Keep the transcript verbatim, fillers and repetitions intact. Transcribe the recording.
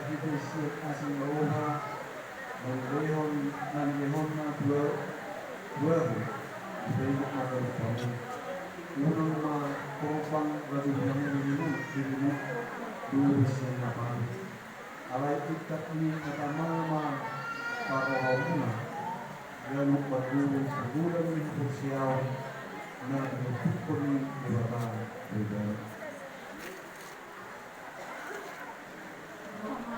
Ite sian asi na roha na nilehon na nilehonna tu ahu, tu ahu, dipaingot ma gabe hamu. Unang ma pompang gabe hamu dirimu, dirimu, dulu sian na palu. Alai intap ni na tama ma parrohamuna, ganup marguru pagulang ni haporseaon na dinompukkon ni Debata tu ibana.